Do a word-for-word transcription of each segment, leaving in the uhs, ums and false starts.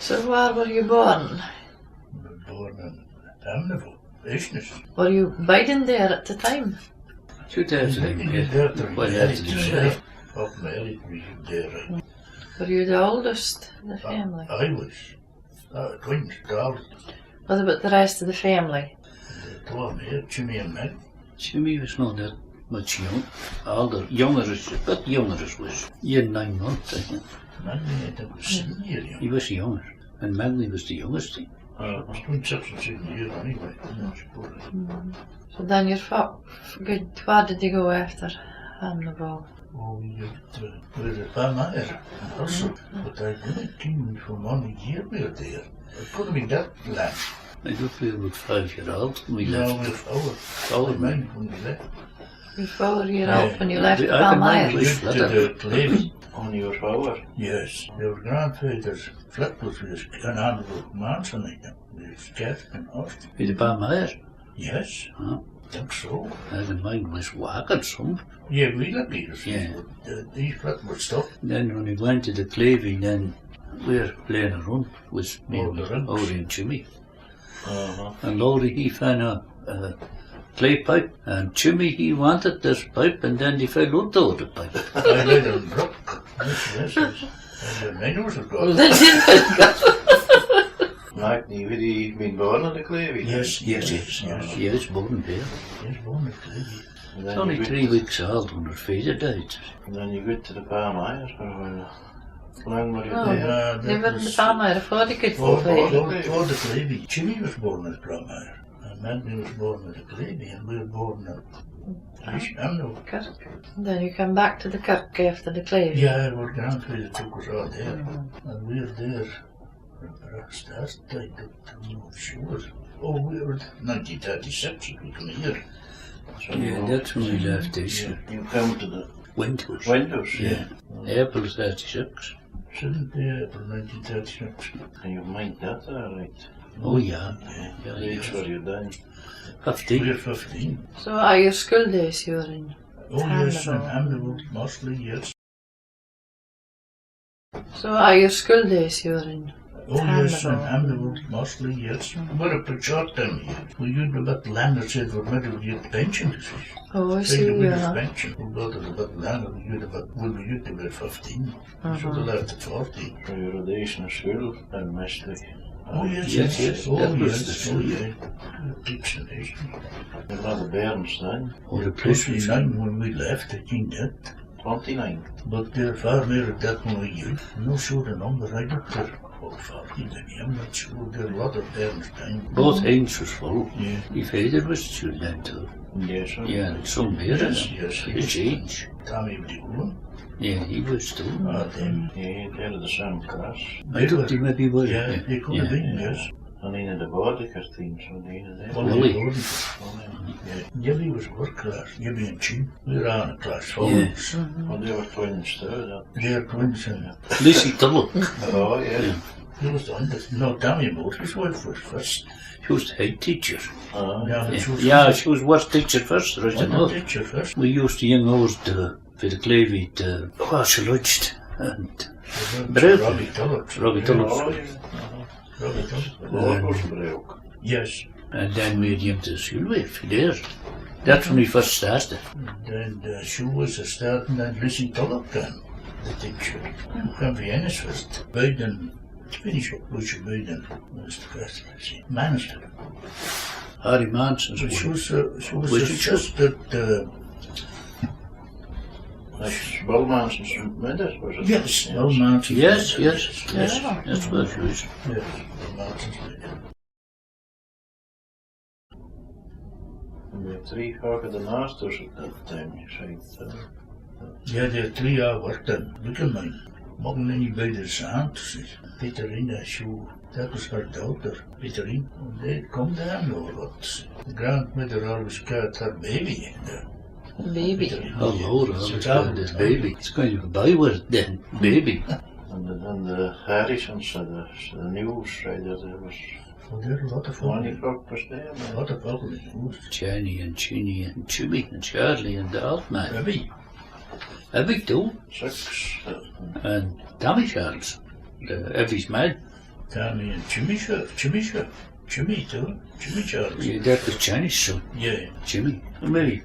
So where were you born? I was born in Hamnavoe, Eshaness. Were you biding there at the time? Two times a week, yeah. Well, that's it. Up married, we lived there. Were you the oldest in the family? I was. Uh, twins, girls. What about the rest of the family? The two of them here, Jimmy and Meg. Jimmy was not that much young. Older, younger, a bit younger as was. Year nine months, I think. Maggie, I think, was seven year young. He was younger. And Maggie was the youngest, I think. Uh, it was between six and seven years anyway. Mm. So then your fa-, good, where did they go after Hamnavoe? Oh, we lived, uh, we were at Balmair in Hurstall, but I dinna ken for mony year we were there. It couldna be that lang. I think we were about five year old when we left. No, we were four. Four, I mind, when we left. You were four year old when you left Balmair? I can mind we lived at the Clavey. Only you were four? Yes. Your grandfather's flat was with an Andrew Manson, I think. With his cat and horse. With the Balmair? Yes, I think so. I can mind was walking some. Yeah, we look at it. Yeah. Uh, these people were stuck. Then when we went to the Clavey, then we were playing around with me and Lowrie and Jimmy. Uh-huh. And Lowrie, he found a, a clay pipe, and Jimmy, he wanted this pipe, and then he fell out of the pipe. I let him broke. Yes, yes, yes. And the men was gone. Maggie, would he been born in the Clavey? Yes, yes, yes, yes. Yes, born there. Yes, born in Clavey. It's only three weeks old when her father died. And then you go to the Balmair for a while. How long were you there? They were in the Balmair afore they could... Oh, oh, oh, the Clavey. Jimmy was born at Balmair. And Maggie was born at the Clavey, and we were born at East Hamnavoe. Kirk. Then you come back to the Kirk after the Clavey. Yeah, our grandfather took us all there. Mm-hmm. And we were there for a start, I don't know, sure. Oh, we were nineteen thirty-six we come here. So yeah, that's when we left, eh? Yeah. You come to the Windhoose. Windhoose, yeah. April thirty-six. Shouldn't be April nineteen thirty-six. Can you mind that, all right? Oh, yeah. Yeah, yeah. Age were you then? Fifteen. We were fifteen. So are your school days you were in Hamnavoe? Oh, yes, in Hamnavoe, mostly, yes. So are your school days you were in... Oh, yes, in Hamnavoe, mostly, yes. Mm-hmm. We're a bit short down here. We used a bit langer, say, for middle year pension, you see. Oh, I see, yeah. Pension. We got it a bit langer, we used a bit, well, we used to be fifteen. So the left at forty. So you were a days in school in Maister. Oh, yes, yes, yes. Oh, yes, oh, yeah. Teaching days. There were a lot of bairns then. Oh, the place was... Twenty-nine when we left, I think that. Twenty-nine. But there were far mair of that when we... I'm no sure the number, I looked there. Oh, forty maybe, I'm not sure. There were a lot of bairns then. Both hinds was full. Yeah. My father was a student then too. Yes, sir. Yeah, and some here. Yes, yes. His age. Tommy would be going. Yeah, he was too. Ah, then. Yeah, they're the same class. I thought he maybe was. Yeah, he could have been, yes. And then the Bodyker team, so they had that. Willie. Yeah. Gibby was our class, Gibby and Chin. We were on a class, always. Yeah. Mm-hmm. Oh, they were twins too, then. They were twins, and Lucy Tulloch. Oh, yeah. He was the one that, no, Tommy Moore's wife was first. She was the head teacher. Ah. Yeah, she was first teacher first, right enough. Teacher first. We used to young ours to for the Clavey, uh, oh, she lodged and Brooke. Robbie Tulloch. Robbie Tulloch. Oh, yeah. Uh-huh. Robbie Tulloch. Oh, that was Brooke. Yes. And then we had him to the school with for there. That's when we first started. And then, uh, she was a start, and then Lucy Tulloch then, the teacher. Come for Ennis first. Bowden, to finish up Butcher Bowden, was the first, she managed it. Harry Manson's wife. She was, uh, she was the sister to That's Bill Manson's mother, was it? Yes, Bill Manson's mother. Yes, yes, yes. That's what she was. Yes, Bill Manson's mother. And they had three folk of the masters at that time, you say. Yeah, they had three I worked in. Look at mine. Mugging anybody the sand, see. Peter in the shoe. That was her daughter, Peterine. They come there, no, but the grandmother always called her baby. Baby. Peterine. Oh, Lord, I always called it baby. It's kind of a byword then, baby. And the, and the Harrisons, uh, the, the news writers, there was... Oh, there were a lot of folk. Many folk was there, man. A lot of folk in the news. Jenny and Chinny and Jimmy and Charlie and the old man. Baby. Every two. Six. And Tommy Charles, the, every smile. Tammy and Jimmy Sharp, Jimmy Sharp, Jimmy too, Jimmy Charles. Yeah, that was Johnny's son. Yeah. Jimmy. Maybe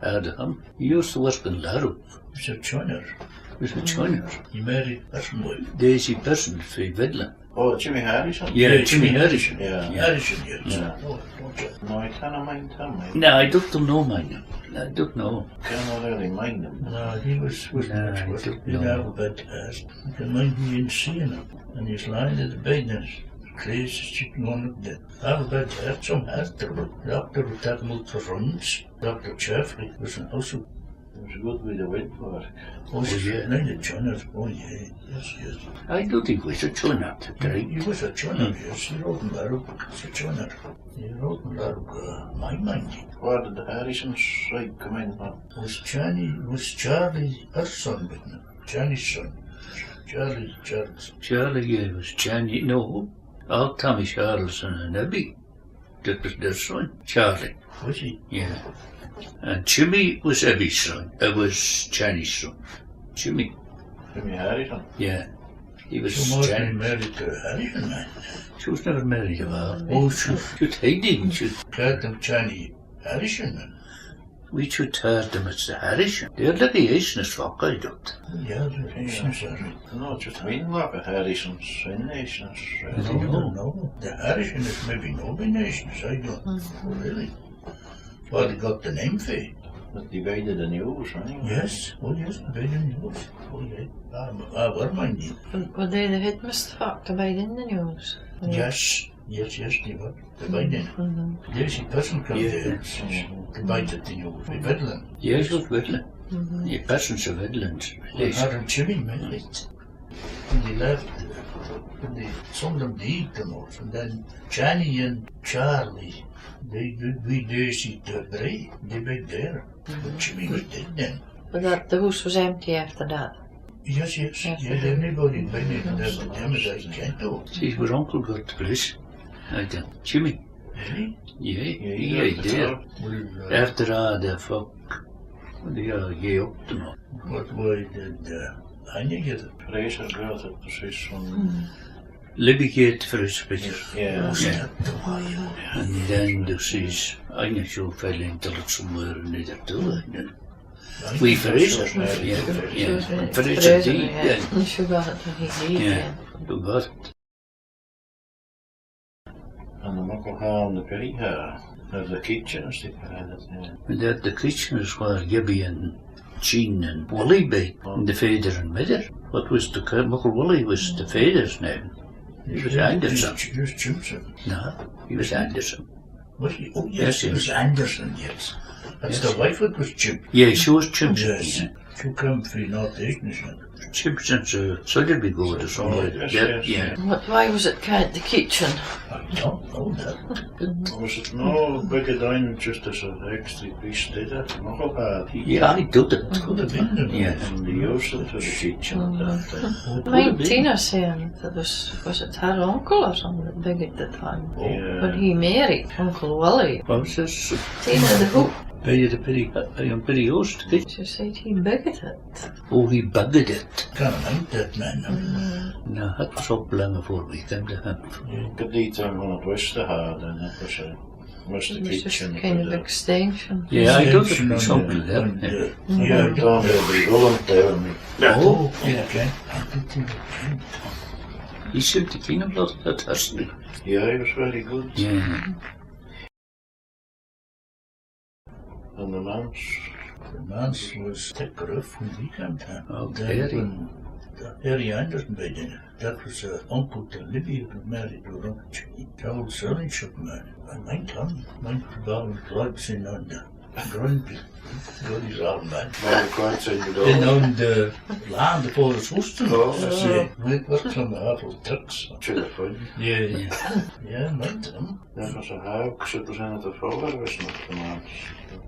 heard of him. He used to work in Lerwick. He was a joiner. He was a joiner. He married Pearson wife. Daisy Pearson fae Vidlin. Oh, Jimmy Harrison? Yeah, yeah, Jimmy Harrison. Yeah. Harrison, yes. Yeah. Oh, okay. No, I canna mind him. No, I don't know mind him. I don't know. Canna really mind him. No, he was, was nah, much worse. I don't know. He had a bad heart. I can mind me seeing him, and he's lying in the bed and his face is just going up there. Have a bad heart, some heart trouble. Doctor would take him out for runs. Doctor Jeffrey was in hospital. It was good with the wind work. Oh, yeah. Nine the Choners. Oh, yeah. Yes, yes. I don't think he was a Choner, right? He was a Choner, yes. He wrote in Lerwick, he was a Choner. He wrote in Lerwick, uh, my mind. Where did the Harrisons side come in from? Was Johnny, was Charlie her son with them? Johnny's son. Charlie, Charles. Charlie, yeah, was Johnny, no. Old Tommy Charles and an Ibby. That was their son, Charlie. Was he? Yeah. And Jimmy was Ibby's son. It was Johnny's son. Jimmy. Jimmy Harrison? Yeah. He was Johnny. She must be married to Harrison then. She was never married to her. Oh, she, she was hiding. She had them Johnny Harrison then. We should heard them as the Harrison. They're like the Aisnes folk, I doubt. Yeah, the Aisnes are. No, just mean like a Harrison's in Aisnes. I don't know. The Harrison is maybe no been Aisnes, I don't know, really. Where they got the name fae? That divided the news, eh? Yes, oh yes, divided the news. Oh yeah, I, I were minding. Were they the headmaster folk dividing the news? Yes, yes, yes, they were. The binding. Daisy Pearson come there. The binding thing over the Vidlin. Yes, with Vidlin. Yeah, Pearson's a Vidlin. Yes. Her and Jimmy married. When they left, uh, when they, some of them died, the most, and then Johnny and Charlie, they did with Daisy to Bray, they bed there. But Jimmy was dead then. But that, the hoose was empty after that. Yes, yes. Yeah, yeah, anybody been in there with them as I can do. See, where Uncle got the place. I did. Jimmy. Really? Yeah, yeah, he died there. Well, uh, after all the fuck, they all gave up, you know. What way did, uh, Anya get it? Fraser got it, the same one. Libby Gate for his picture. Yeah. Yeah. And then there says, I'm not sure if I learned to look somewhere in the other two, and then we Fraser, yeah, yeah. Fraser, yeah. She got it when he died, yeah. Who got it? And the muckle hall and the peerie hall, there's the kitchen is the, yeah. And that the kitchen is where Gibby and Jean and Willie bide, and the faither and mither. What was the ca-, Muckle Willie was the faither's name. He was Anderson. He was Jimson. No, he was Anderson. Was he? Oh, yes, he was Anderson, yes. That's the wife that was Jim. Yeah, she was Jimson. Yes. She came from North East, isn't it? Jimson's a Sudbury go to somewhere. Yes, yes, yeah. What, why was it called the kitchen? I don't know that. Was it no bigger down just as an extra piece did it? Muckle had. Yeah, I did it. Could have been. Yeah. And they used it for the kitchen at that time. Mind Tina saying that was, was it her uncle or something that bigged the time? Yeah. When he married Uncle Willie. What was this? Tina the Hoop. Big at the pretty, uh, young pretty host. She said he bigged it. Oh, he bigged it. Can't mind that man. No, that was up long before we came to him. You could eat him on a twist of hard and it was a, was the kitchen. Kind of extension. Yeah, I don't think it's something there. Yeah, I don't know. Oh, yeah, okay. He seemed to ken a lot of that history. Yeah, he was very good. Yeah. And the manse? The manse was thick roof when we came to him. Oh, then very. When the Harry Anderson bed in it, that was, uh, uncle to Libby who married to Uncle Jimmy. The old selling shop man. I mind him, mind the bowling clubs in on the Grundy. Grundy's old man. Bowling clubs in the door. In on the land before the house. Oh, I see. We worked on the awful trucks. To the fun. Yeah, yeah. Yeah, mind him. That was a Hawke, it was in the father, wasn't it, the man?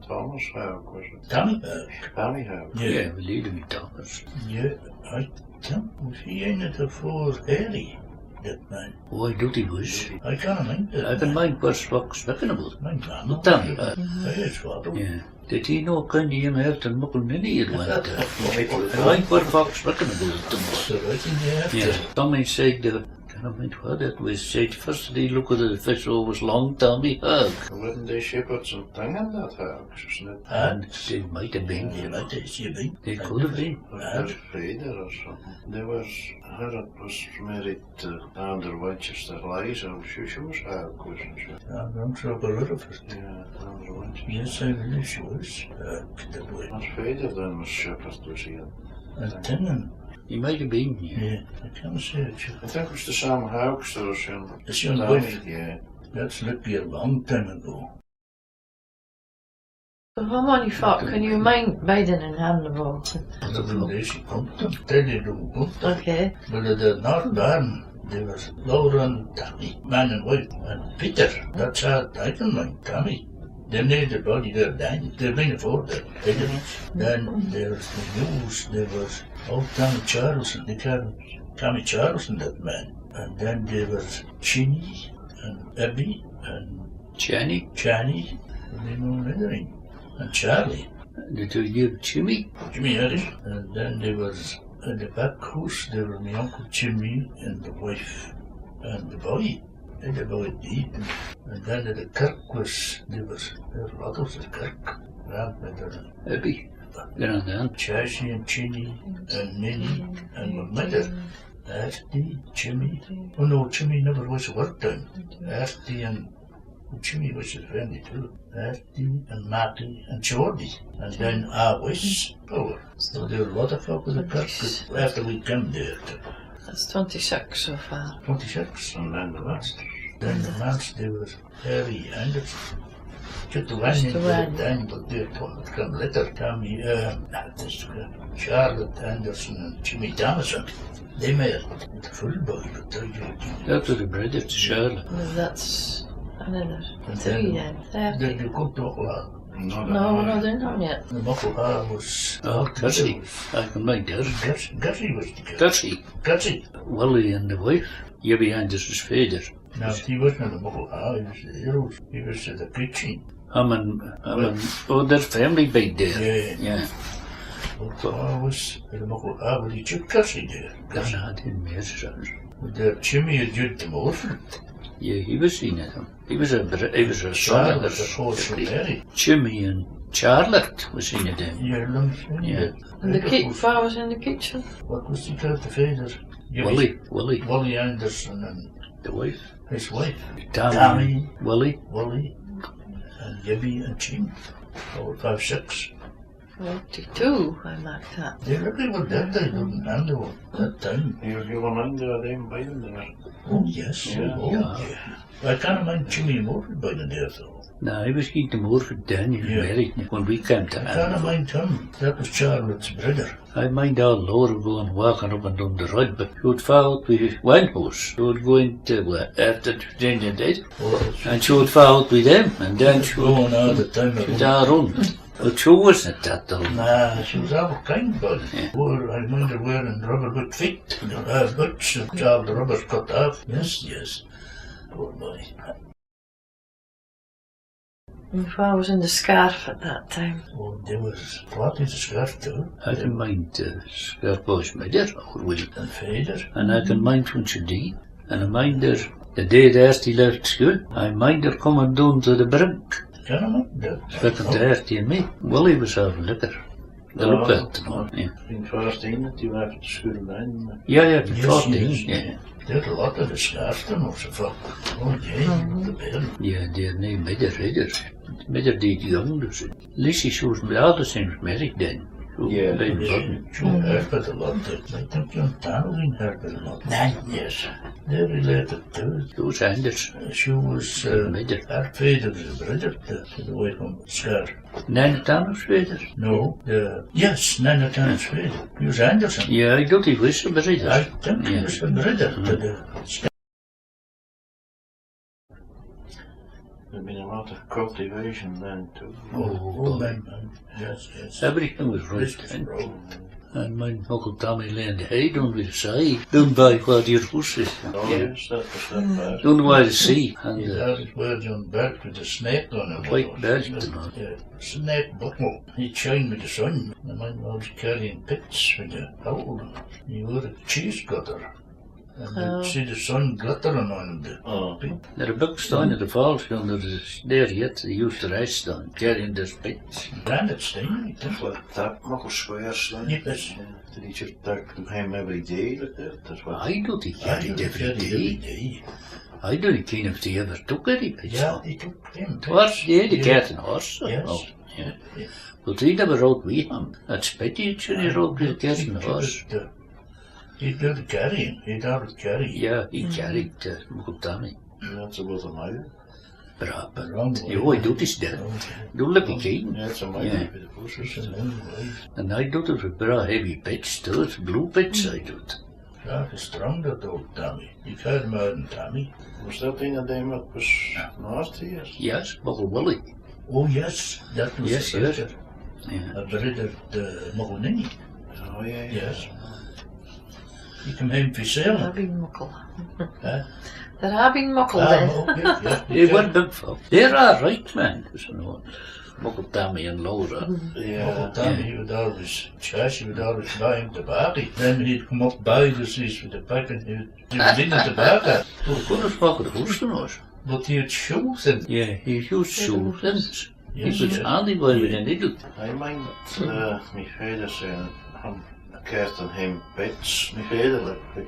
Thomas Hawke, was it? Tommy Hawke. Tommy Hawke. Yeah, we lead him Thomas. Yeah, I think, was he in it afore Harry, that man? Oh, I doubt he was. I can't mind it. I can mind first Fox Beckenable. My grandma. Tommy Hawke. His father. Yeah. Did he no ken him after muckle ninny had went there? I mind first Fox Beckenable at the most. Yeah. Tommy said the I mind what it was said first, they look at the fish always long Tommy Hogg. Wouldnae they shepherds and thing in that Hogg, isna it? And they might have been, they might have been. They could have been. Their father or something. They was, her was married to Andrew Winchester Lyes, I'm sure she was Hogg, wasna she? Yeah, I'm sure a bit of it. Yeah, Andrew Winchester. Yes, I believe she was. Uh, the boy. Her father then was shepherd, was he? And Tinnan. He might have been, yeah. Yeah, I canna say it. I think it was the Sam Hogg, so she. It's your wife. Yeah. That's like a long time ago. So how many folk can you mind biding in Handiball? Other than they she come to, they did do come to. Okay. But they're not born. They was Laura and Tommy, man and wife, and Peter. That's how I can mind Tommy. They made the body there then. They've been afore the Peter. Then there was the news, there was old Tommy Charles, and they called Tommy Charles and that man. And then there was Chinny and Ebby and Channy. Channy, you know, Leathering, and Charlie. Did you hear Jimmy? Jimmy Harris. And then there was, in the back hoose, there were my Uncle Jimmy and the wife and the boy. And the boy died. And then at the kirk was, there was, there were others at the kirk. Grandmother. Abby. Grand aunt. Chassie and Chinny and Minnie and my mother. Artie, Jimmy. Oh no, Jimmy never was a work time. Artie and Jimmy was a friend too. Artie and Matty and Geordie. And then I was power. So there were a lot of folk in the kirk after we came there. That's twenty-six so far. Twenty-six, and then the last. Then the last there was Harry Anderson. Just the one in the time, but they come later. Tommy, uh, this, uh, Charlotte Anderson and Jimmy Thomason. They made the full boy, but they did. That was a brother to Charlotte. Well, that's another three then. Did you go to Oklahoma? No, no, they're not yet. The Muckle Ha was. Oh, Gussie. I can mind Gussie. Gussie was the Gussie. Gussie. Willie and the wife. Gibby Anderson's father. No, he wasna the Muckle Ha, he was the Earls. He was the kitchen. Him and, him and, oh, their family bide there. Yeah. Yeah. Muckle Ha was the Muckle Ha, but he took Gussie there. Gussie. No, I didnae hear that. But their Jimmy had Jude the Morford. Yeah, he was seen at him. He was a, he was a son of the Jimmy and Charlotte was seen at him. Yeah, yeah. And the kitchen, fa was in the kitchen? What was he called, the father? Willie, Willie. Willie Anderson and the wife. His wife. Tammy. Tammy. Willie. Willie. And Gibby and Jean. Four, five, six. Forty-two, I marked that. They really were dead, they didnae handle that time. You, you were under them by them there. Oh yes, oh yeah. I canna mind Jimmy Morford by the there though. No, he was keen to Morford then, he was married when we came to Andover. I canna mind him. That was Charlotte's brother. I mind auld Laura going walking up and doon the road, but she would fa oot wi one horse. She would go into, uh, after the Virginia dead, and she would fa oot wi them, and then she would going all the time. She would a run. But she wasna that old. Nah, she was awa kind, but yeah. Wore, I mind her wearing rubber boot feet. Her boots and all the rubbers cut off. Yes, yes. Poor boy. And fa was in the scarf at that time? Oh, there was plenty of scarf too. I can mind the scarf was my dear, or Willie. And father. And I can mind when she died. And I mind her, the day that he left school, I mind her coming doon to the brink. Can I mind that? Speaking to Artie and me. Willie was having liquor. They look at them, yeah. Been fourteen that you left school then? Yeah, yeah, been fourteen, yeah. There's a lot of the scarf them was a folk. Oh, yeah, the bed. Yeah, they're nae mother either. Mother died young, does it? Lucy, she was, the other thing was married then. Yeah. She heard a lot of, I think John Donnelly heard a lot. Nine years. They're related to those Anders. She was, uh, her father was a brother to, to the wife on Scar. Nana Tana's father? No, the, yes, Nana Tana's father. He was Anderson. Yeah, I thought he was a brother. I think he was a brother to the There'd been a lot of cultivation then too. Oh, oh, man, man. Yes, yes. Everything was right then. And my Uncle Tommy laying the hay doon by the side, doon by where your hoose is. Oh, yes, that was that bad. Doon by the sea. And, uh, that is where John Burke with the snake on him. White belt and all. Yeah, snake buckle. He shined with the sun. The man was carrying pits with the owl. He wore a cheese cutter. And you'd see the sun glittering on the pit. There are big stone at the falls, and there's there yet they used to rest on, carrying this pit. Granite stone, that's what that muckle square stone. Yes. Yeah, did he just take them home every day like that? That's what I don't think he carried every day. I don't think if they ever took any pits. Yeah, they took them. Horse, yeah, the cart and horse. Yes. Oh, yeah. But he never rode with him. That's pity, he rode with the cart and horse. He did the carrying, he did the carrying. Yeah, he carried, uh, Muckle Tammy. And that's about a mile. But, uh, but you always notice that. Don't look again. Yeah, it's a mile for the horses and then the way. And I thought it was a bit of heavy pitch too, it's blue pitch, I thought. That was strong, that old Tammy. You can't imagine Tammy. Was that thing a dame that was north here? Yes, Muckle Willie. Oh yes, that was yes, yes. Yeah. A brother to Muckle Ninny. Oh yeah, yeah. Yes. He came home for sailing. They're having Muckle. Huh? They're having Muckle then. Muckle, yes, yes, yes. They were big folk. They're all right, man. Muckle Tammy and Laura. Yeah. Muckle Tammy, he would always, she would always buy him tobacco. Then he'd come up by the seas with the pipe and he would, he would lean at the back. Well, of course, Muckle the horse and horse. But he had shoes in. Yeah, he used shoes in. Yes, he was handy boy with a needle. I mind, uh, my father saying, um, a cart and him pits. My father, like,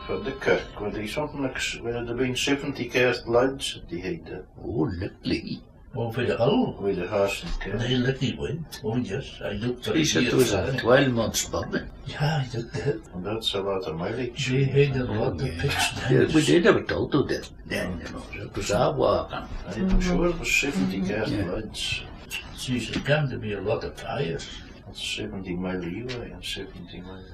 for the kirk, would he something like, would it have been seventy cart lads that he had there? Oh, lovely. Oh, for the hill? With the horse and cart. They lucky went. Oh, yes, I looked for it. He said it was a twelve months burden. Yeah, I did that. And that's a lot of mileage. They had a lot of pits then. Yeah, we did have a total there. Then, you know, it was our walking. I'm sure it was seventy cart lads. Geez, it came to be a lot of fires. That's seventy mile away and seventy mile.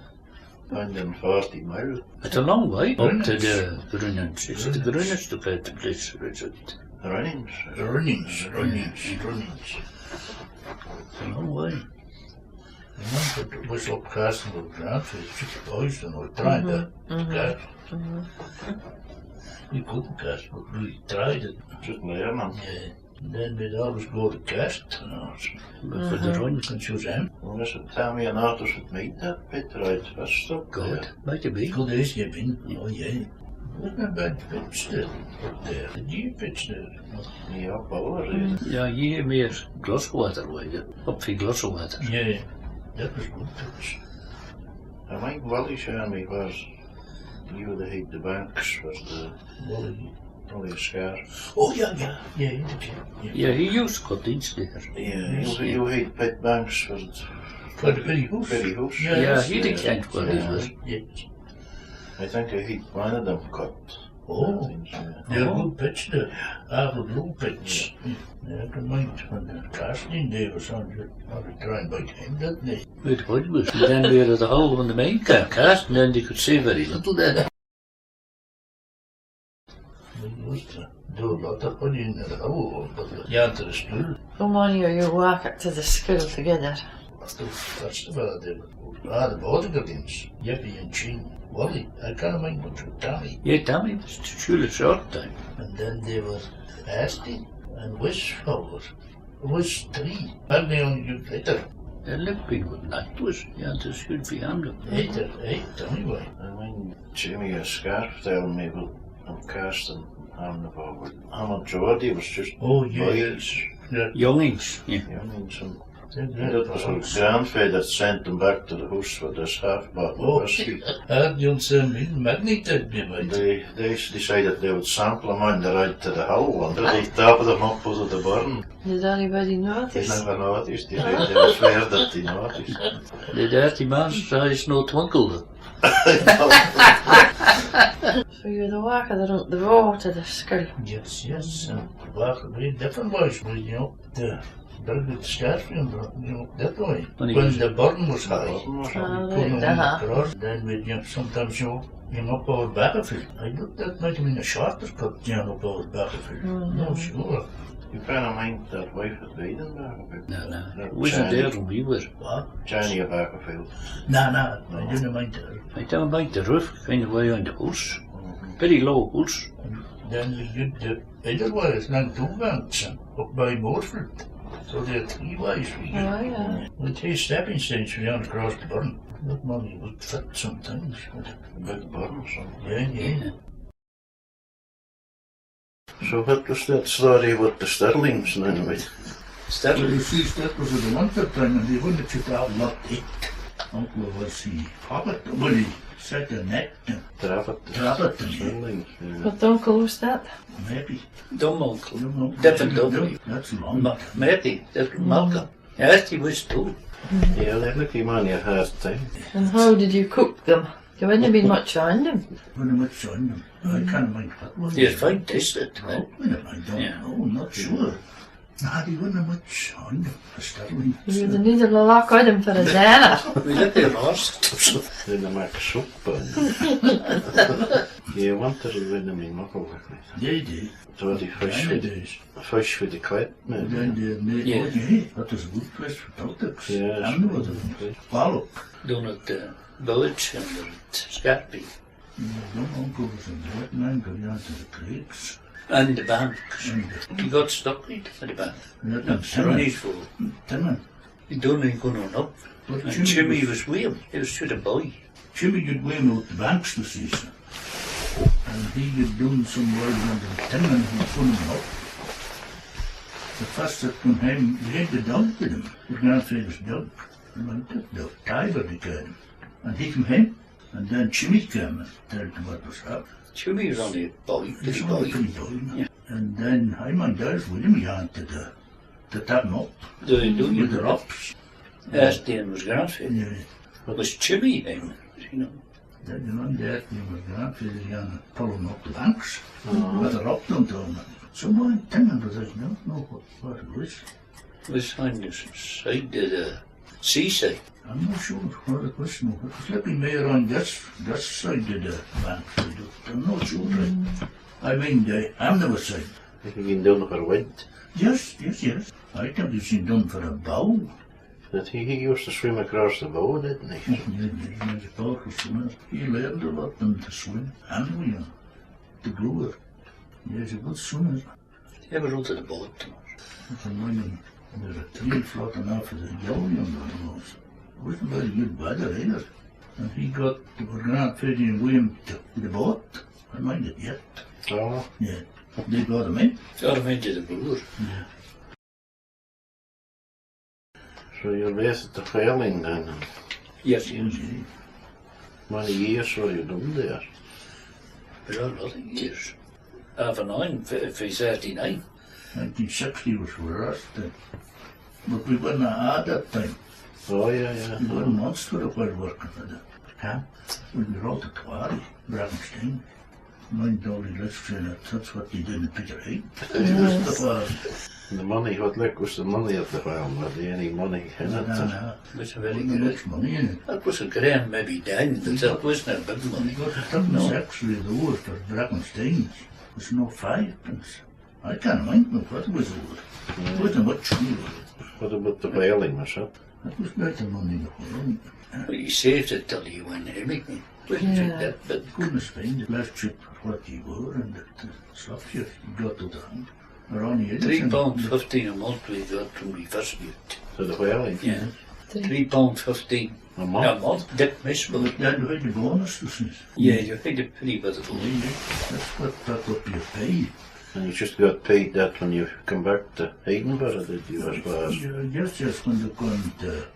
And then forty mile. It's a long way up to the Grunnings. It's the Grunnings to get the place, is it? Runnings. Runnings, Runnings, Runnings. It's a long way. I remember it was up casting with grandfathers, just boys and we tried that. Cast. We couldn't cast, but we tried it. Just learning. Yeah. And then we'd always go to cast and all. But for the run. And she was in. Well, this would tell me an artist would make that pit ride first up. God, might have been. Good as you've been. Oh, yeah. Wasn't a bad pitch there, up there. Did you pitch there? Yeah, up over there. Yeah, you hear me as Glasgow water, like, up for Glasgow water. Yeah, that was good pitch. I mind Willie showing me where you would have had the banks for the Willie, Willie Scar. Oh, yeah, yeah, yeah, he did, yeah, yeah. Yeah, he used cuttings there. Yeah, you, you had pit banks for the, for the ferry hoose. Ferry hoose. Yeah, he did kent where they were. Yeah. I think I had one of them cut. Oh, they're good pitch there. Ah, the blue pitch. Yeah, I can mind when the casting day was on, you had to try and bite him, didn't they? It was, then we were at the hole on the main ca-, cast, and then they could see very little then. They used to do a lot of putting in the hole, but the, yeah, to the school. How many of you walk up to the school together? That's the first of all, they were, ah, the Bodegardines, Yippee and Chin, Willie, I canna mind much of Tammy. Yeah, Tammy was surely short time. And then they were Asty and Wishflower. It was three. Hardly only good later. They're living with night was, yeah, this should be handled. Later, eh? Tell me why. I mean, Jamie a scarf telling me about him casting on the forward. Him and Geordie was just boys. Oh, yeah, yeah. Youngins, yeah. Youngins and that was her grandfather sent them back to the house with this half bottle of whiskey. That young son, he magneted me, mate. They, they s-, decided they would sample him on the ride to the hill and they tapped them up out of the burn. Did anybody notice? They never noticed. They, they were fair that they noticed. The dirty man's eyes no twinkle. So you had to walk the, the road to the school? Yes, yes, and walk very different ways, you know, the very good scarf, you know, that way. When the burn was high, we couldn't across, then we'd, you know, sometimes, you know, hang up over Bakerfield. I looked, that might have been the shortest cut down up over Bakerfield. No, sure. You canna mind that wife that died in Bakerfield? No, no. It wasn't there when we were. What? Johnny of Bakerfield. No, no, I didn't mind her. I don't mind the roof, kind of way on the house. Very low house. And then we did the other way, it's not two banks, and up by Moorfield. So there are three ways we did. Oh, yeah. We take stepping stones, we on across the burn. That money would fit sometimes, would it? A big bag or something. Yeah, yeah. So what was that story about the Stirlings and anyway? Well, you see, that was the winter time and they wouldnae put a lot to eat. Uncle was he hobbit, well, he set a net and trap it, trap it, yeah. Stirlings, yeah. What uncle was that? Maybe. Dumb uncle. Dumb uncle. Different uncle. That's long. Ma-, maybe. That's Malcolm. Yes, he was too. Yeah, they look him on your hard time. And how did you cook them? There wouldnae be much on them. Wouldnae much on them. I cannae mind what was. They fine tasted, eh? Well, I don't know, I'm not sure. Nah, they wouldnae much on them, the Stirlings. You would need a lot of them for a dinner. We did the roast. Then they make soup and yeah, winter they wouldnae be muckle with me. They do. So the fish with, the fish with the claret, maybe. Then they make, yeah, that is good fish for politics. Yeah, I'm not a fish. Pollock. Doon at the village and the Scarpy. Mm, my uncle was in that man, go down to the creeks. And the banks. And the, he got stuck right at the bank. Yeah, and Timmy. He doon and going on up. And Jimmy was with him. He was sort of boy. Jimmy would win out the banks, the season. And he would done some work on the tin and he was going up. The first that come home, he had the dog with him. The grandfather's dog. And I took the dog, Tiger, they called him. And he came home. And then Jimmy came and told him what was up. Jimmy was only a boy, pretty boy. He was only a pretty boy, yeah. And then I mind there's with him, he had to the to tap them up. Do they do with the ropes. That's Dan's grandfather. Yeah. It was Jimmy then, you know. That the man there, Dan's grandfather, he had to pull them up the banks with a rope down to him. So my thing was, I don't know what, what it was. It was on the s-, side of the seaside. I'm not sure what it was, no. It was like we may on this, this side of the bank. I'm not sure, right? I mind, I, I'm never seen. Have you been down for wind? Yes, yes, yes. I think he's been down for a bow. That he, he used to swim across the bow, didn't he? Yes, yes, yes, he's a powerful swimmer. He learned a lot of them to swim. And we, uh, the brewer. Yes, a good swimmer. He ever rowed the boat? I can mind him. There was a tree floating off of the gully on the nose. It wasn't very good weather either. And he got the grandfather and William to the boat. I mind it yet. Oh. Yeah. They got him in. Got him into the brewer. Yeah. So you're based at the whaling then? Yes, yes. Many years were you down there? There are a lot of years. Off and on, f-, f-, thirty-nine. Nineteen sixty was the last time. But we werenae at that time. Oh, yeah, yeah. We were in Munster while working for the camp. We were out at Quarry, Dragonstein. Mind only lives in it, that's what they did in Peterhead. It was the, uh, the money, what like was the money at the whaling? Was there any money in it? No, no. It was very good. Wasnae much money in it. It was a grand maybe then, but that wasnae a big money. We got a ton of six with the oars for Dragonstein. It was no five pence. I cannae mind noo what was the word. It wasnae much either. What about the whaling, was it? It was better money than the whaling. But you saved it till you went home again. Wasnae that big. Couldnae spend the last trip for what you were and the, the stuff you got to the hand. Or only three pound fifteen a month we got when we first moved. To the whaling? Yeah. Three pound fifteen. A month? A month. Dick Miss. But then you had the bonus, you see. Yeah, you had to pay by the bonus. That's what took up your pay. And you just got paid that when you come back to Edinburgh, did you, as well as? Yeah, I guess just when they come to,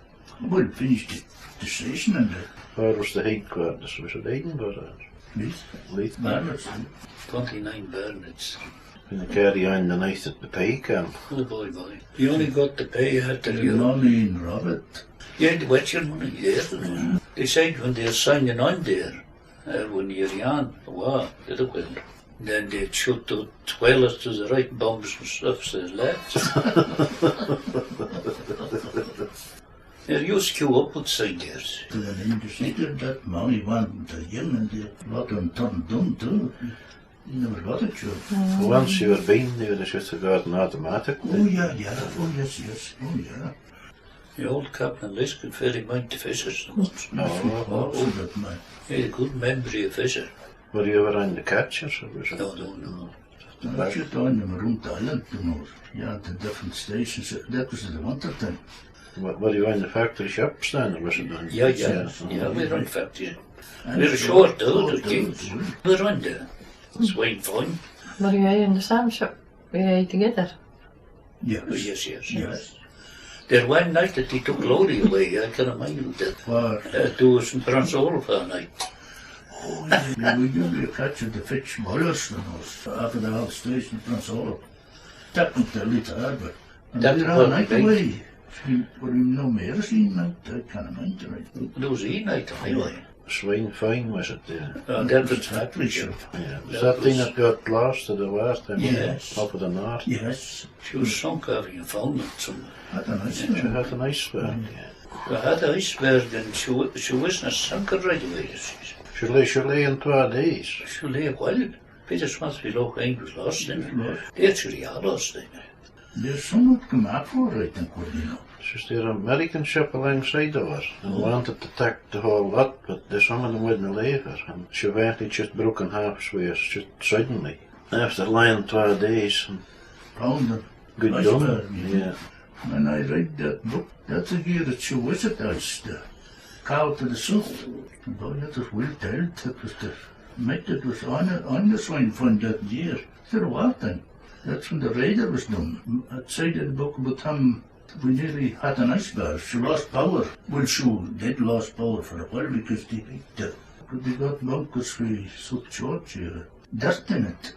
well, finish the, the session and the. Where was the headquarters? Was it Edinburgh? Leith. Leith. Bernards. Twenty-nine Bernards. And they carry on the night at the pay camp. Oh boy, boy. You only got the pay after you. Your money in Robert. You had to watch your money there. They said when they're signing on there, uh, when you're young, wow, the other way. Then they'd shoot out whalers to the right, bombs and stuff, so they left. They used to queue up outside theirs. And then you just needed that money, one to yin, and they lot of them turned down too. You never got a job. Once you were behind, they would have just got an automatic. Oh, yeah, yeah. Oh, yes, yes. Oh, yeah. The old Captain Lisk could very mind the fishers. Oh, oh, that man. He had a good memory of fishing. Were you ever on the catchers, or was it? No, no, no. No, I just on them around the island, you know. Yeah, the different stations. That was in the winter time. Wa-, were you on the factory ships then, or was it on? Yeah, yeah, yeah, we were on factory. We were ashore too, we were on the Swine Fund. Were you in the same ship? Were you together? Yes. Oh, yes, yes, yes. There one night that they took Lowrie away, I canna mind that. Where? Uh, there was in Prince Olaf that night. Oh, yeah, yeah, we usually catch the Fitch Boyers and those, after the old station, Prince Olaf. Took them to Leith Harbour. And they ran right away. Were you no mair seen night? I canna mind the night. There was a night anyway. Swine Fine, was it, yeah? Uh, that was factory ship. Yeah. Was that thing that got lost at the last time? Yes. Up at the north? Yes. She was sunk off Newfoundland somewhere. Had an iceberg. She had an iceberg, yeah. She had an iceberg and she, wa-, she wasna sunk right away, you see. She lay, she lay in twa days. She lay well. Peter Smith wi Loch Hyne was lost in it. They actually are lost in it. There's someone come up for it, I think, would you know? It's just there an American ship alongside of her and wanted to take the whole lot, but there's some of them wouldna leave her, and she eventually just broke in half, swears, just suddenly. After lying twa days and pounding. Good done, yeah. When I read that book, that's the year that she was at us, the Call to the South. And boy, that was well told, that was the mate that was on it, on the Swine Fund that year. There were then. That's when the raider was done. Outside of the book about him, we nearly had an iceberg. She lost power. Well, she did lost power for a while because they, they, they got bunkers for South Georgia. Dirt in it.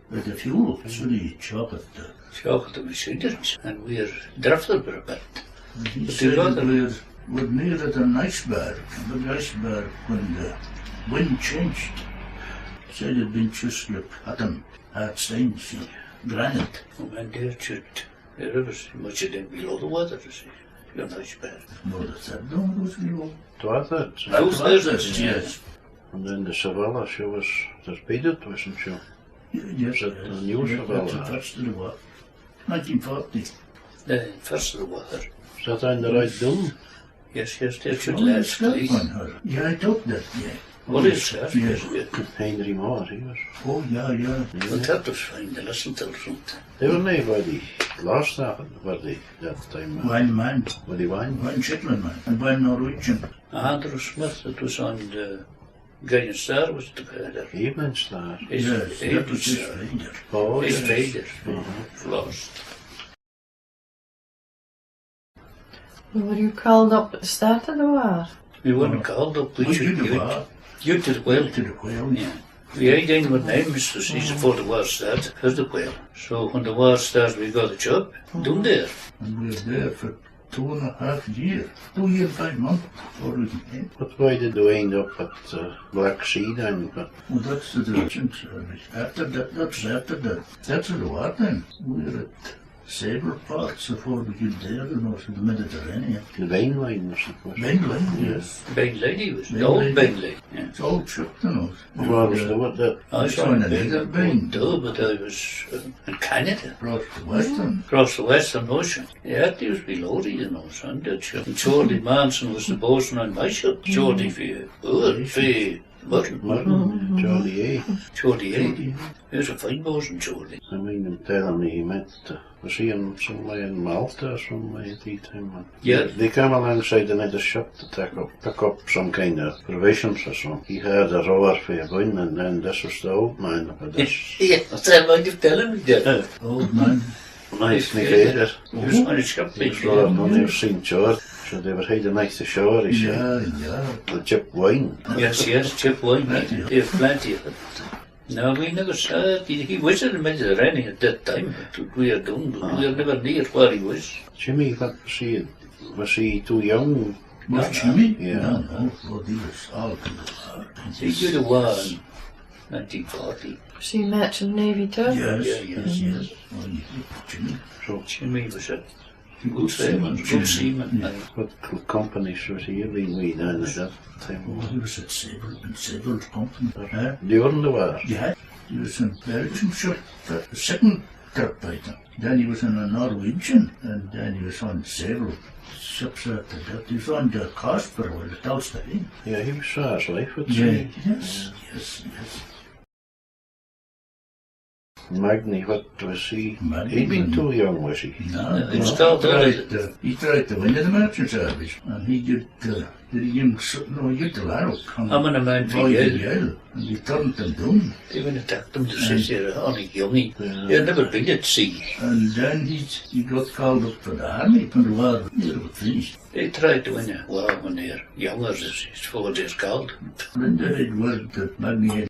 With the fuel, so they chopped the... Chopped the machines, and we're drifted for a bit. And he said that we're, we're near at an iceberg, a big iceberg, when the wind changed. Said it'd been just like Adam had signs, granite. And when they shoot, there was much of them below the water, you see. An iceberg. No, the third one was below. Twa thirds. Two thirds, yes. And then the Savella, she was torpedoed, wasn't she? Yes, yes. The new Savella. That's the first of the war. Nineteen forty. The first of the war. Is that on the right doon? Yes, yes, they should last, please. Yeah, I took that, yeah. What is that? Yes. Henry Moore, he was. Oh, yeah, yeah. But that was fine, they listened to the front. They were nae very lost that, were they, that time? One man. Were they one? One Shetland man, and one Norwegian. Andrew Smith, that was on the Guiding Star was the father. Evening Star. Yes, that was his father. Oh, yes. His father. Uh-huh. Lost. Were you called up at the start of the war? We weren't called up, we did the war. You did well. You did well, yeah. We aye dined with my mistress, he's afore the war started, here's the well. So when the war started, we got a job doon there. And we were there for two and a half year, two year, five months before we came. But why did they wind up at, uh, Black Sea then? But well, that's the direction service. After that, that's after that. That's the war then. We were at several parts before we got there, you know, to the Mediterranean. The Vine Line, I suppose. Vine Line, yes. Vine Line, he was. The old Vine Line. Yeah. It's old ship, you know. Well, I was there with that. I was on another Vine. No, but I was, uh, in Canada. Across the western. Across the Western Ocean. Yeah, it used to be loaded, you know, son, did you? And Geordie Manson was the bosun on my ship. Geordie fae, uh, fae Murton. Murton, Geordie, eh? Geordie, eh? He was a fine bosun, Geordie. I mind him telling me he met, uh, was he in somewhere in Malta or somewhere at the time, man? Yeah. They came alongside another ship to take up, pick up some kind of provisions or something. He heard a roar fae abune, and then this was the old man with this. Yeah, that's what I mind you telling me that. Old man. Nice, me faither. He was on a ship. He was roaring on there, Saint George. So they were hiding next to shore, he said. Yeah, yeah. The cheap wine. Yes, yes, cheap wine. They have plenty of it. No, we never saw it. He, he was in the Mediterranean at that time, but we are doon, but we are never near where he was. Jimmy, what, see, was he too young? Not Jimmy? Yeah. No, no, well, he was all too young. He did a war in nineteen forty. Was he merchant navy too? Yes, yes, yes. Well, Jimmy. So Jimmy was a Good seaman, good seaman. Yeah. What c-, companies was he been with then at that time? Oh, he was at Sable, in Sable's company. Eh? During the war? Yeah. He was in Belgium, sure, for the second trip, I think. Then he was in a Norwegian, and then he was on several ships after that. He was on the Casper with the Telstar, eh? Yeah, he was, uh, his life, I'd say. Yeah, yes, yes, yes. Magnie, what was he? Magnie, he'd been too young, was he? No, he tried, uh, he tried to win the merchant service, and he did, uh, did he give him s-, no, he did the Larrock. Him and a man fae Yale. And he turned him doon. He wouldna tak them to sea, only young. He'd never been at sea. And then he, he got called up for the army when the war near was finished. They try to win a war when they're younger, as it's for they're called. Linda had word that Maggie had.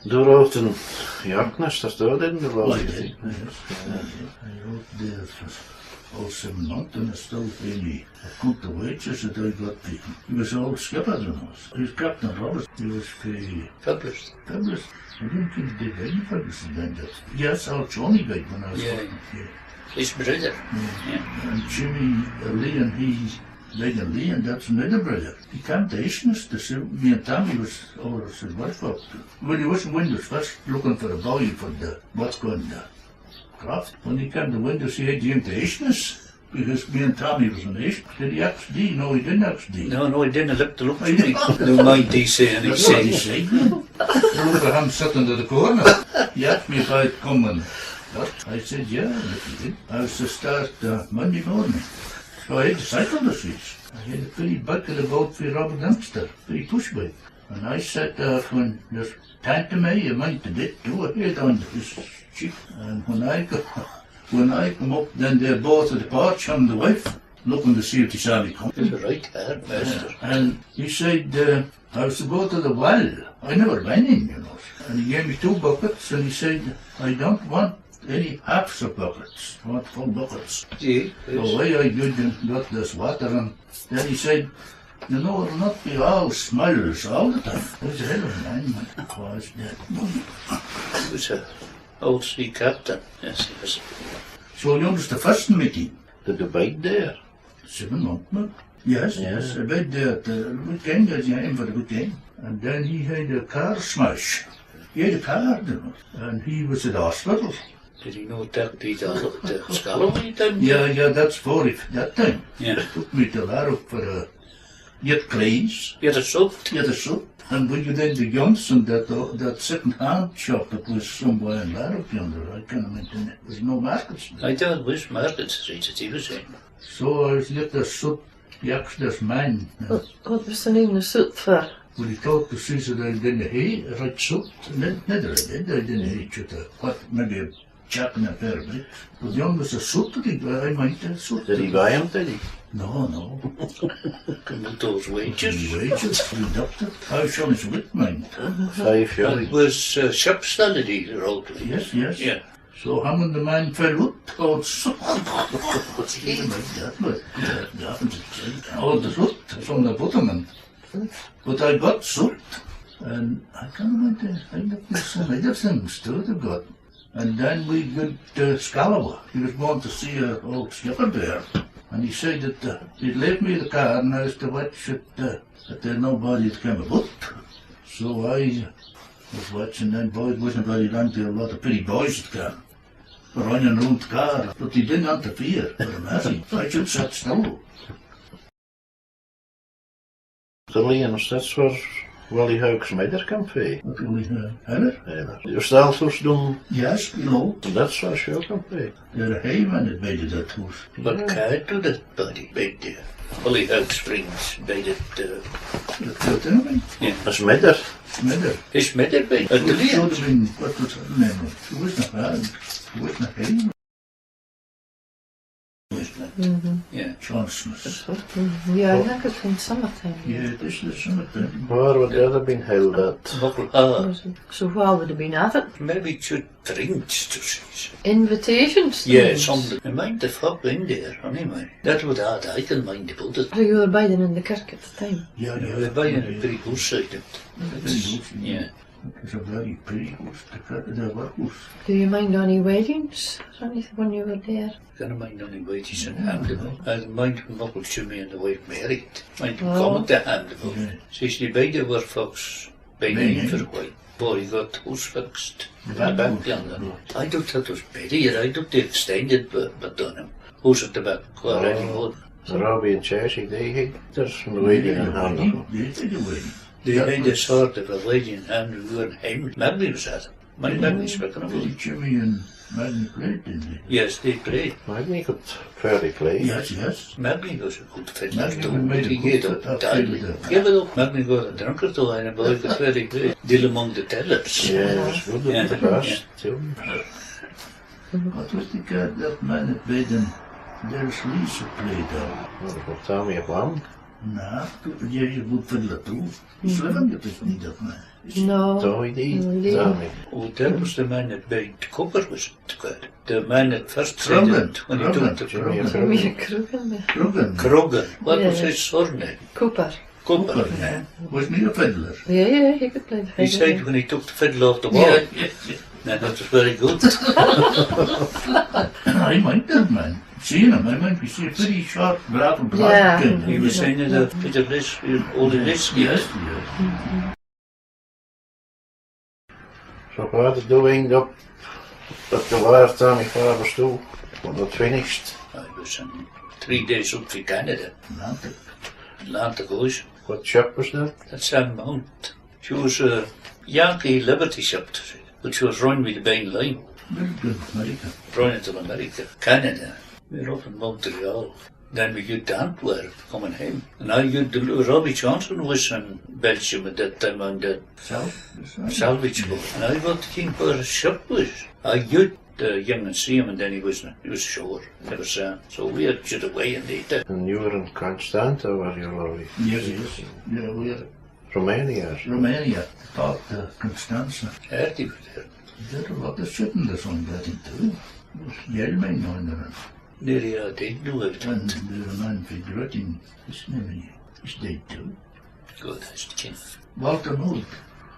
Door out in Yorkness, that's door didn't the law. I did, yes. I wrote there for all seven months and I still pay me. I count the wages that I got paid. He was old skipper, you know. He was Captain Roberts. He was fae Fibrous. Fibrous. I don't think they did any Fibrous in that. Yes, our Johnny died when I was working here. His brother. Yeah. And Jimmy, uh, Lee, and he died in Lee, and that's another brother. He came to Ishness to see me and Tammy was over at Woodford. When he was in Windows first looking for a boy for the work on the craft. When he came to Windows, he had him to Ishness. Because me and Tammy was in Ish. Did he ask thee? No, he didn't ask thee. No, no, he didn't look to look for me. No mind thee saying he said. He said me. He looked at him sitting to the corner. He asked me if I'd come and what? I said, yeah, and if he did. I was to start, uh, Monday morning. So I had to cycle the streets. I had a pretty bike at the boat for Robert Dempster, pretty push bike. And I sat there when this pantomime, you mind the bit too, I had on this sheet. And when I go, when I come up, then they're both at the porch, him and the wife, looking to see if they saw me coming. He's a right hard master. And he said, uh, I was to go to the well. I never been in, you know. And he gave me two buckets and he said, I don't want any halves of buckets. I want full buckets. So away I did and got this water and then he said, you know, it'll not be all smiles all the time. It was a hell of a man, man. It was that. He was a old sea captain. Yes, he was. So you was the first meeting. Did you bide there? Seven months, no? Yes, yes, I bide there at the weekend, as you aim for the weekend. And then he had a car smash. He had a car, you know, and he was at the hospital. Did he no tak thee to the Scalloway time? Yeah, yeah, that's for it, that time. Yeah. Took me to Larrock for a get craze. Get a soup. Get a soup. And we go down to Johnson, that, uh, that second hand shop that was somewhere in Larrock yonder. I canna mind the name. There's no markets. I thought it was markets, as he was saying. So I was get the soup, the extras man. What, what was the name of the soup for? Well, he thought the season I didn't hate, right soup. Neither I did, I didn't hate it. What, maybe a Jack and a pair of boots. But the young was a suit that he bought, I mind the suit. Did he buy him, did he? No, no. Come with those wages. Wages, deducted. How shall his wit mind? Five shillings. It was, uh, ships that he rode with. Yes, yes. Yeah. So him and the man fell oot, oh, so, oh, the soot from the bottom, and, but I got soot, and I can't remember, I think there's some other things too they got. And then we got to Scallowa. He was going to see a old skipper there. And he said that, uh, he'd left me the car and I was to watch it, uh, that there nobody had come aboot. So I was watching them boys, wasn't very long till a lot of pretty boys had come. Running round the car, but they didn't interfere for a message. I just sat still. The Williams, that's where Willie Howk's mother come fae. Willie Howk, Heather? Heather. Your Stalford's doon? Yes, you know. That's where she'll come fae. They're a high man that made it that hoose. But Cat to the body bed there. Willie Howk's friends made it, uh, the third enemy? Yeah. His mother. His mother. His mother bed. It should have been, what was her name? She wasn't bad. She wasn't high. Mm-hmm. Yeah. Johnson's. Mm-hmm. Yeah, I think it's in summertime. Yeah, this is the summertime. Where would that have been held at? Buckle Hall. So where would have been at it? Maybe to drinks to see. Invitations? Yeah, something. I mind the folk in there, anyway. That would add, I can mind about it. So you were biding in the kirk at the time? Yeah, yeah. We were biding at Brig Hoose side of it. Yeah. It was a very pretty hoose, the, the workhouse. Do you mind ony weddings or anything when you were there? I canna mind ony weddings in Hamdeville. I mind when Muckle Jimmy and the wife married. Mind him coming to Hamdeville. Yeah. Says he bided where folks bided for a while before he got the hoose fixed in the back yonder. I doubt that was better, I doubt they extended but, but on him. Hoose at the back, where any more. The Robbie and Chessie, they had, there's no wedding in Hamdeville. They did a wedding. They had a sort of a lady in hand who were in Henry. Maggie was at it. Maggie, Maggie speaking of it. Jimmy and Maggie played, didn't they? Yes, they played. Maggie could fairly play. Yes, yes. Maggie was a good fiddler too. Maggie made a good fiddler. Give it up. Maggie got a drunker to line, but he could fairly play. Deal among the tellers. Yeah, it was good at the best too. What was the guy, that man that played in There's Lisa played on? What was Tommy a bum? Nah, yeah, he's a good fiddler too. He's living with us, he does, man. No. So he did, Tommy. Oh, that was the man that made copper was good. The man that first said it when he took the Krogan. Jimmy Krogan. Krogan. What was his surname? Cooper. Cooper, yeah. Wasn't he a fiddler? Yeah, yeah, he could play the fiddle. He said when he took the fiddle off the wall. Yeah, yeah, yeah. Then that was very good. I mind that man. Seeing him, I mind we see a pretty short, gravel black. Yeah. He was saying that Peter Liss, old Liss. Yes, yes. So what did you end up at the last time you father still when it finished? I was in three days up to Canada. Atlantic. Atlantic Ocean. What ship was that? That's Sam Mount. She was a Yankee Liberty ship, but she was run with the Bain Line. Very good, America. Run into America, Canada. We were up in Montreal. Then we got to Antwerp coming home. And I got to, Robbie Johnson was in Belgium at that time on the salvage boat. And I got to think where his ship was. I got the young and see him, and then he was he was ashore. Never saw him. So we had to get away and eat it. And you were in Constanta, were you, Robbie? Yes, yes. Yeah, we were. Romania. Romania, part of Constanza. Heard he was there. He did a lot of shooting this one got into. Yelmine on the run. Nearly all dead now, I think. And the man for Grutting, his name, he's dead too. God, that's the king. Walter Mould,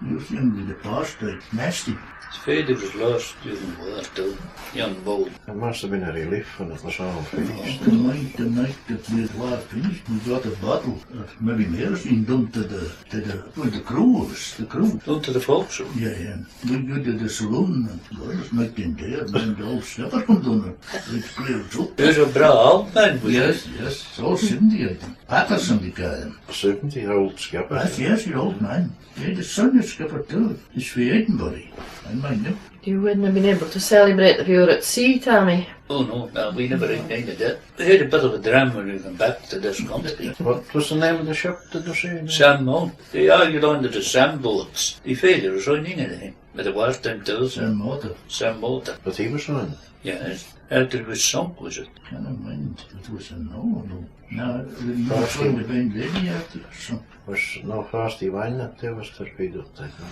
you seen with the past, like, nasty. His father was lost during the war too, young Mould. It must have been a relief when it was all finished. Oh, the night, the night that the war finished, we got a bottle, or maybe mair, seen doon to the, to the, where the crew was, the crew. Doon to the forecastle? Yeah, yeah. We go to the saloon and, well, it's night in there, and then the old skipper come doon and it's clear up. He was a braw old man, was he? Yes, yes. It's all seventy, I think. Patterson, they call him. Seventy, old skipper? Yes, yes, he's old man. He had a son a skipper too. He's fae Edinburgh. I mind him. You wouldna have been able to celebrate if you were at sea, Tammy. Oh no, no, we never had none of that. We had a bit of a dram when we came back to this country. What was the name of the ship, did you say? Sam Mount. They argued on to the Sam boats. He failed, there was only none of them. But the worst time too, Sam Moulton. Sam Moulton. But he was on? Yes. After it was sunk, was it? Canna mind. It was an hour ago. No, it was not on the Bend Lady after it was sunk. Was no first he won that there was torpedoed, I think.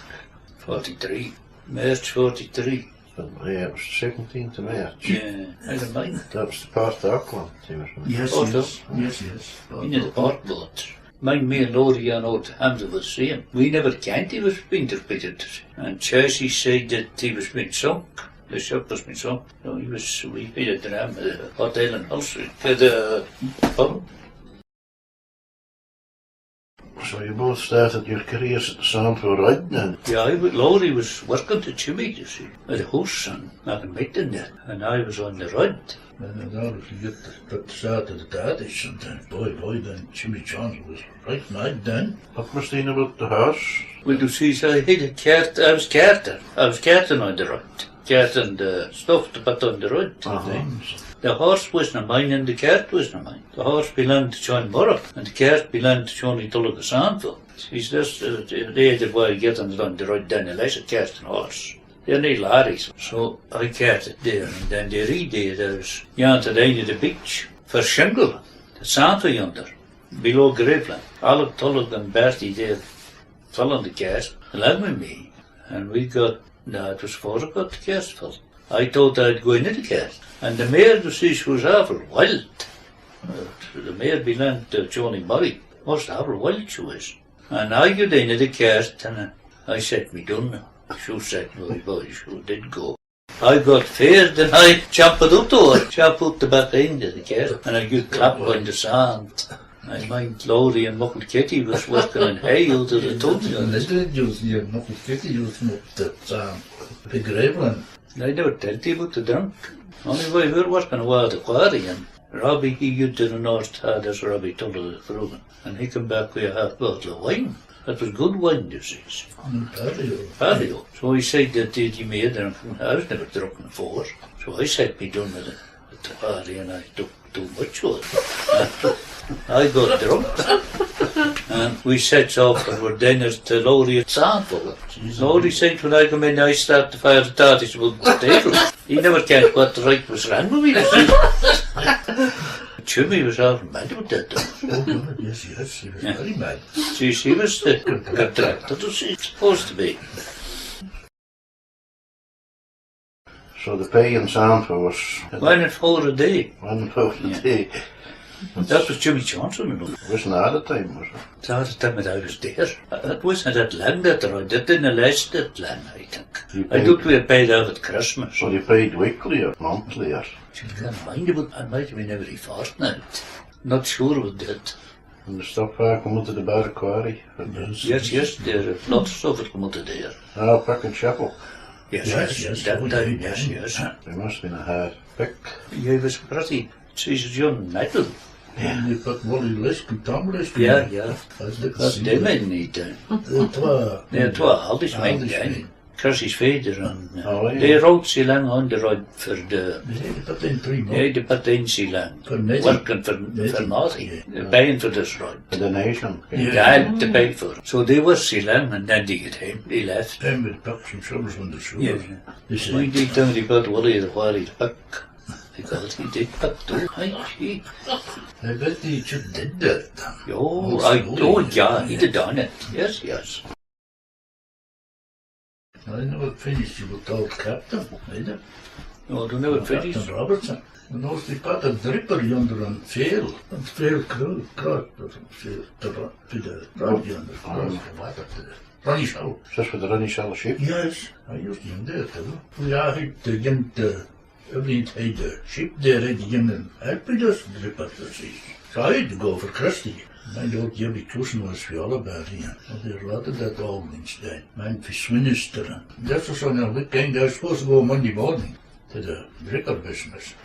Forty-three. March forty-three. But, yeah, it was the seventeenth of March. Yeah, I don't mind. That was the part of Auckland, he was on. Yes, yes, yes, yes. Into the port boat. Mind me and Lowrie and old Hamza was saying, we never kent he was being torpedoed. And Chessie said that he was being sunk. The ship was being sunk. No, he was, we made a dram at the hotel in Hull Street. At the pub. So you both started your careers at the Sandford Road then? Yeah, I, Lowrie was working to Jimmy, you see, at the hoose and making meat in there. And I was on the road. And then obviously you get the, the start of the daddy sometimes. Boy, boy, then Jimmy Johnson was right mad then. What was he about the horse? Well, you see, so I had a cart, I was carter. I was carting on the road. Carting the stuff to put on the road. Uh-huh. The horse wasna mine and the cart wasna mine. The horse belonged to John Murrough and the cart belonged to Johnny Tulloch of Sandford. He's just, uh, they had a way of getting it on the road then, unless a cart and horse. They're nae lorries, so I carted there, and then they read there, there was, you know, to the end of the beach, for shingle, the Santa yonder, below Graveland. Alec Tulloch and Bertie there, filling the cart, along with me, and we got, no, it was four o'clock the cart filled. I thought I'd go into the cart, and the mare, you see, she was awful wild. Uh, the mare belonged to Johnny Murray, most awful wild she was. And I got into the cart and I set me doon. She set me, boy, she did go. I got feared and I jumped oot o her, jumped oot the back end of the cart, and I got clapped on the sand. I mind Lowrie and Muckle Kitty was working in hay oot o the toon. They did use the Muckle Kitty using up the sand, the graveling. I never telled you about the drunk. Only we were working awa the quarry and Robbie, he used to the north, had this Robbie Tulloch the Crogan, and he came back with a half bottle of wine. It was good wine, you see. Mm, very old. Very old. So he said that he'd give me a drink, and I was never drunk before. So I set me doon at the, at the party, and I took too much of it. I got drunk. And we sets off for our dinner to Lowrie at Sandford. Lowrie said when I come in, I start the fire at that, he said, "Well, potatoes." He never kent what the right was wrong with me, you see. Jimmy was half mad with that, though. Oh, God, yes, yes, he was very mad. See, she was the contractor, was she? Supposed to be. So the pay in Sandford was one and four a day. One and four a day. That was Jimmy Johnson, you know. It wasna at the time, was it? It was at the time that I was there. It wasna that lang that I did, it didna last that lang, I think. I thought we were paid off at Christmas. Well, you paid weekly or monthly or? I canna mind, but it might have been every fortnight. Not sure we did. And the stuff a come oot o the Bar Quarry. Yes, yes, there, lots of it come oot o there. Ah, pick and shovel. Yes, yes, yes, that time, yes, yes. They must have been a hard pick. Yeah, he was pretty, he's young metal. Yeah. And they put Willie Lesk and Tom Lesk in there. Yeah, yeah. That's them in the time. They twa. They twa, Aldishmine then. Chrissy's father and, uh, they rode sae lang on the road for the, they had to put in three months. They had to put in sae lang. For nothing. Working for, for nothing. Yeah. They're paying for this road. For the nation. Yeah. They had to pay for it. So they were sae lang and then they get home, they left. Them with picks and shovels on the shoulders. Yeah. They said, when they tell me about Willie the Quarry pick, because he did pick too. Aye, he. I bet he just did that. Oh, I, oh, yeah, he did done it. Yes, yes. I never finished, you were told Captain, either. No, they never finished. Captain Robertson. And also they put a dripper yonder on Fail, on Fail Crew, cross, or Fail, to the, to the road yonder, cross the water to the Runny Shaw. Is this for the Runny Shaw sheep? Yes, I used to go there too. We all had to get the Every night the sheep there had to come and help with us, the dripper, you see. So I had to go for Christy. Mind old Gibby Coosen was for all about him. Well, there were a lot of that old ones then. Mind for Swinister. This was on a weekend, I was supposed to go Monday morning to the dripper business.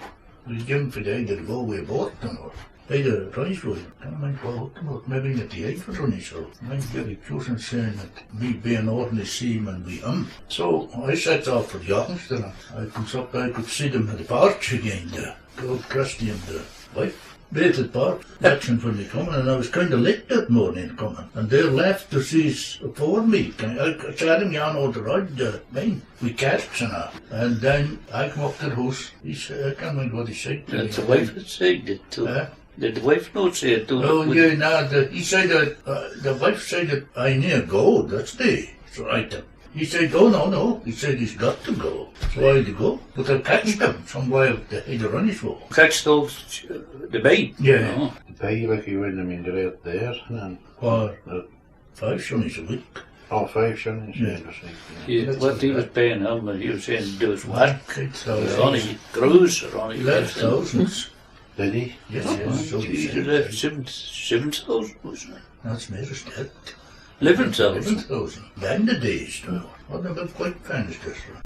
We came for the idea to go away boat and all. By the Runny Shaw, I canna mind what, what, maybe at the eight for Runny Shaw. Mind Gibby Coosen saying that me being ordinary seaman be him. So I set off for Youngstown. I comes up, I could see them at the porch again, the old Christy and the wife. They at the porch, watching for me coming, and I was kind of late that morning coming. And they left to see afore me. I, I saw them yawn out the road, uh, mine, with casks and all. And then I come up to the house. He said, I can't mind what he said to me. That's the wife that said it too. Eh? Did the wife no say it too? Oh, yeah, no, the, he said that, uh, the wife said that I near go, that's the, so I tell. He said, "Oh, no, no." He said, "He's got to go." So I had to go. But I catched him somewhere at the head of Runny Shaw. Catch those, uh, the bait? Yeah. Oh. The pay, like, you wouldn't have been great there, then. What? Uh, five shillings a week. Oh, five shillings, yeah, yeah, I think, yeah. Yeah, what he was paying him, and he was saying, do his work. Six thousand. Or only grows, or only eleven thousands. Did he? Yes, yes. Oh, so he left seven, seven thousand, wasn't it? That's mair as that. Eleven thousand? Eleven thousand. Then the days, though. What about quite finished this one?